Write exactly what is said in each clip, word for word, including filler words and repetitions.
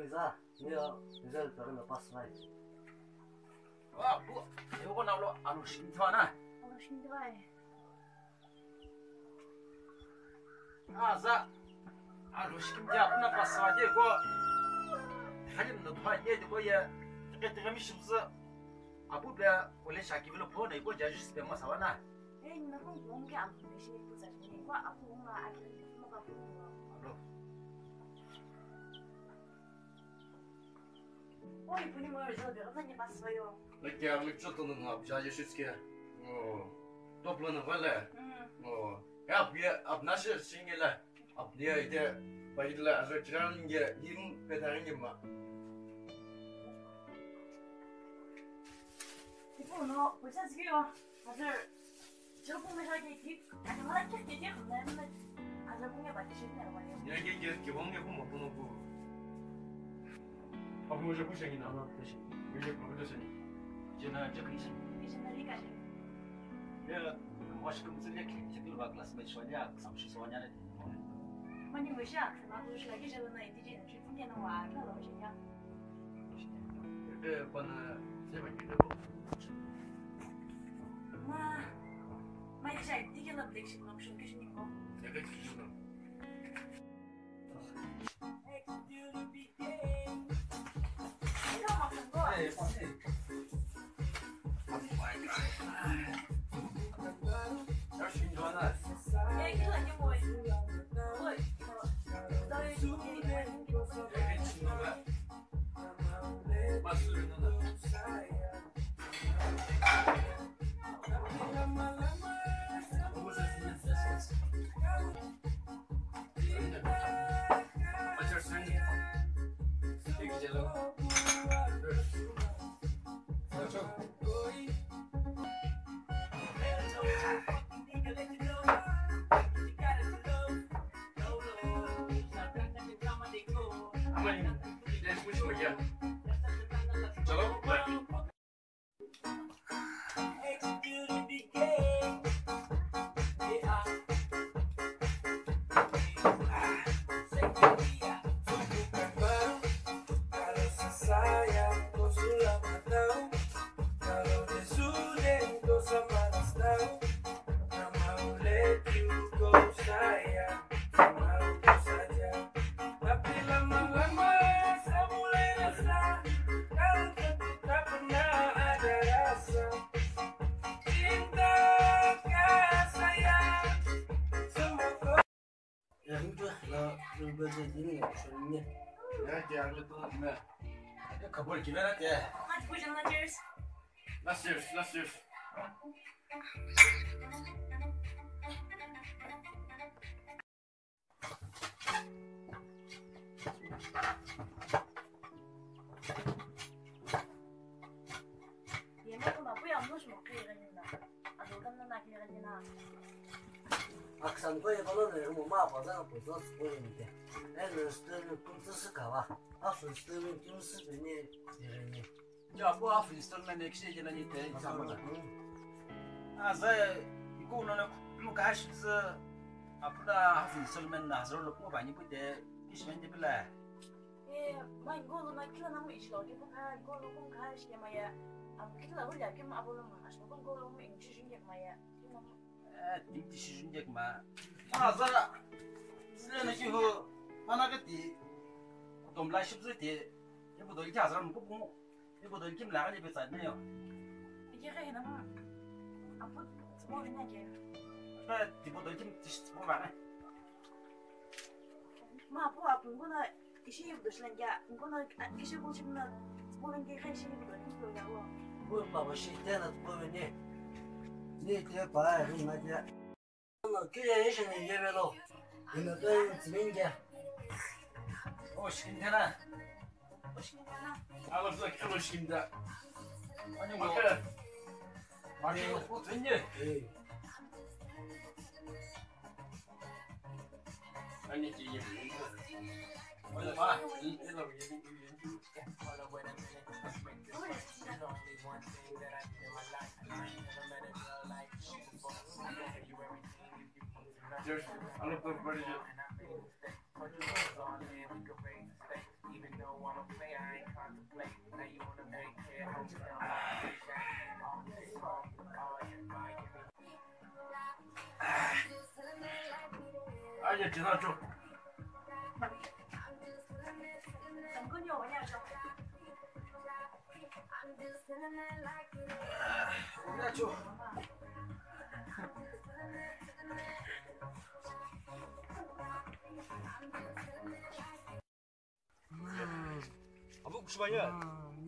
Za, niyo, nizo peghi no pass vai. Wa, bu, ewo na lo, anu shim thua na. Anu shim thua. Ah, za. Anu shim thua, kuna pass vai de ko. Halim no thua ye de ko ye. Tike tike mi shim za. Apu be, ole shaki velo pho na ko judge spe ma sawa na. Ei, nina kong kong ke am kong ke shini pusa shini. Kwa apu unga aki kong ke kong ke kong ke. Alo. Oi, puni mo result de kama ni pass vayo. Na kya le cho to na bja je shitske. Oh. Top lo na vale. Mm. Oh. Ya apye apna she shingela. Apne ite, pagitla ajo chiran nge, yin petharin nge ma. Ipu no, pusa zgiyo, ajo, chopu me shake ki, ajo mala kya kya kya, na, na, ajo punge ba kishi na ba. Ya ke ke ke wong ke kuma puno ku. Apu mo je ku shengi na. Mo je ku shengi. Je na, je ku shengi. Je na, lika shengi. Ya, mo shi kum zile ke, ke ba classmate shwa ya, sam shi so nya le. Mani mo sha, ma ku shi la ke je na, indi je na, shi fu ke na wa, na lo shi ya. Ke pa na, se ba ke ko. Ma, ma ke sha, indi ke na black shi, ma ku shi ke shi ni ko. Ya ke shi na. Last year's, last year's. Aksan ko ye balo ne mo ma pa za ko zo ko ye ne. Ai ne sto ne kum tsu su ka wa. A su sto ne kum tsu ne ne. Ya, apu half installment next year jela ni te exam la. Aza iko no na mu cash ze apu da half installment na zero lo ko ba ni pu te kishment te pila. E, ma iko no na kila na mu ishi lo ke pu ka iko no pu cash ke ma ya. Apu kila ho ya ke ma apu lo ma ashi ko lo mu inchi jin ke ma ya. Eh, ti ti shi jin ke ma. Aza zile na ki ho mana ke ti. Tom la ship ze ti. Ipu doi ki azra mu kupu. Ipu doi kim la ga ni pe tsad na yo. Iki ga hina ma. Apu tsmo ni na ke. Pe tipo doi kim tish tsmo ba na. Ma apu apu ngona ishi ipu doi shlan ya. Ngona ishi bu shim na tsmo ni ke ga ishi ipu doi kim lo ya wo. Bu pa ba shi te na tsmo ni. Ni te pa ri na ya. Kile ishi ni yevelo. Ina pe tsiminge. O shikintena. Ala sa kilo shinda. Ani mo. Maki o tsinge. Ani ki yevelo. Ani ma. Ila yevelo. Cheers. I love everybody here. Aye, tinacho. Tinacho. Abu kushibaya?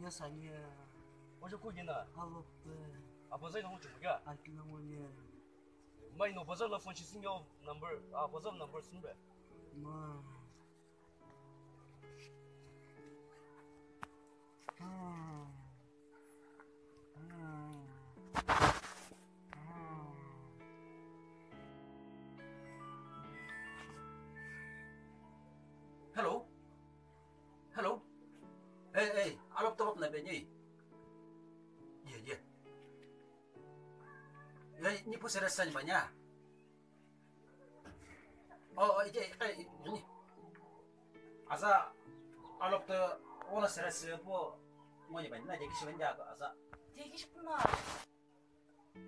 Nya sanya. Ojo ku gina? Alope. Abazai nongu chumu kya? Aki nongu nya. Mai no bazar la phone shi singyo number, ah, bazar number sumbe. Ma. Hello? Hello? Hey, hey, alok tawak na benyi. Ye, ye. Hey, nipu sere sani banya. Oh, oh, ike, ike, ini. Aza, alok to, ona sere sere po, ngoni bani na, jeki shiben ja, aza. Jeki shipuna.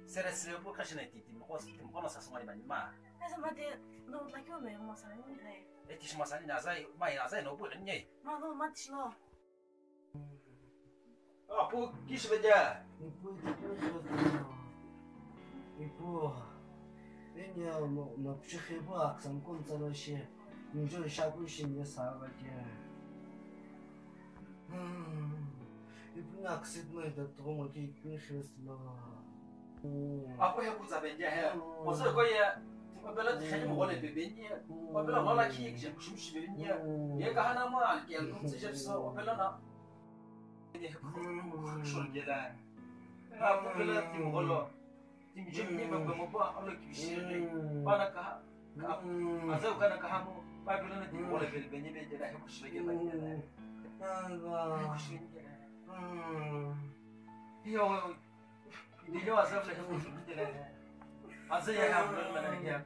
Sere sere po, kashi na ti, ti mo, ti mo, na sa sumari bani ma. Aza ma de, no, like, you may, ma sa, ni, like. E, ti shima sa, ni, aza, ma, aza, no, po, ni. Ma, no, ma, ti, no. Apu, kishibe ja? Ipu, ipu, ipu. Ipu, enya no, no pshikhi ipu aksam kum tsala shi, njo shaku shi nye sa va ke. Hmm. Ipu na aksit no ida tomo ki ipu khis lo. Apo he kutsa bendia he. Ozo ko ye, opela tishani mo gole bebenia. Opela lola ki je kushim shibenia. Ye kahana ma alke alkum se jepso, opela na. Ye he kushol gela. Apo pela tim golo. Tim jim ni mo mo pa alo ki shire. Bana ka. Azo kana kahamo. Pa pela na tim gole bebenia be jela he kushol gela. Kushol gela. Yo. Video azam le. Azam ya ham le mana ya.